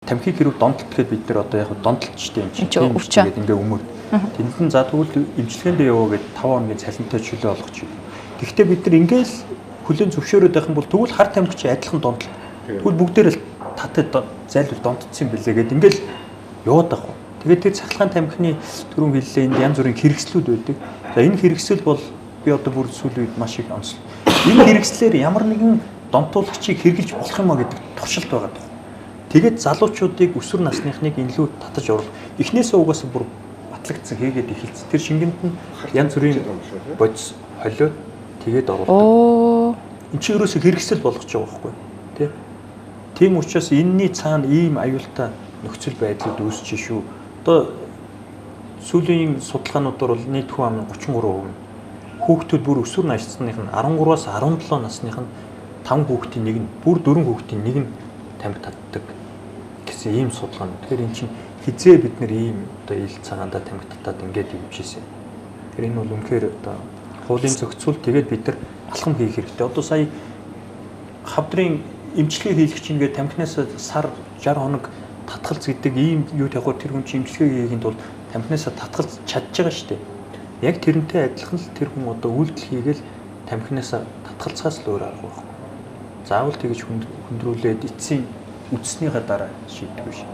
Тамхиг хэрэг донтолт гэхэд бид нар одоо яг донтолчтой юм чинь тийм тэгээд ингээ өмөр. Тэнд нь за тэгвэл эмчилгээндээ яваа гэд 5 хоногийн цалинтай чөлөө олгоч. Гэхдээ бид нар ингээл хүлэн зөвшөөрөөд байх юм бол тэгвэл хар тамхи чи адилхан донтолт. Тэгвэл бүгдээр л татад зайлвал донтцсон юм билээ гэд ингээл яваад байх. Тэгээд тэр цахилгаан тамхины түрүүн хэллээ, энд янз бүрийн хэрэгслүүд байдаг. За, энэ хэрэгсэл бол би одоо бүр сүүлийн үед маш их онцлоо. Энэ хэрэгслээр ямар нэгэн донтуулагчийг хэрэгжилж болох юм а гэдэг туршилт байгаа даа. Тэгээд залуучуудыг өсвөр насныхныг энэ лүү татаж оруулах. Эхнээсээ угаасаа бүр батлагдсан, хийгээд эхэлсэн. Тэр шингэнд нь янз бүрийн бодис холиод тэгээд оруулдаг. Энд чинь ерөөсөө хэрэгсэл болгож байгаа байхгүй тий. Тийм учраас энэний цаана ийм аюултай нөхцөл байдлууд үүсэж шүү. Одоо сүүлийн судалгаануудаар бол нийт хүн амын 33% нь хүүхдүүд, бүр өсвөр насных нь, 13-аас 17 насных нь 5 хүүхдийн нэг нь, бүр 4 хүүхдийн нэг нь тамхи татдаг гэсэн ийм судалгаа. Тэгэхээр эн чинь хизээ бид нэр ийм одоо ил цагаандаа тамхи татаад ингээд явж ирсэн. Тэгэхээр энэ бол үнэхээр одоо хуулийн зохицуул, тэгээд бид нар алхам хийх хэрэгтэй. Одоо сая хавдрын эмчилгээ хийлгэх чинь ингээд тамхинаас сар 60 хоног татгалз гэдэг ийм юу тавихаар тэр хүн чинь эмчилгээ хийхэд бол тамхинаас татгалз чадж байгаа шүү дээ. Яг тэрнтэй адилхан л тэр хүн одоо үйлдэл хийгээл тамхинаас татгалзахаас л өөр арга байхгүй. Заавал тэгж хүндрүүлээд эцсийн үтснийхаа дараа шийдэх биш.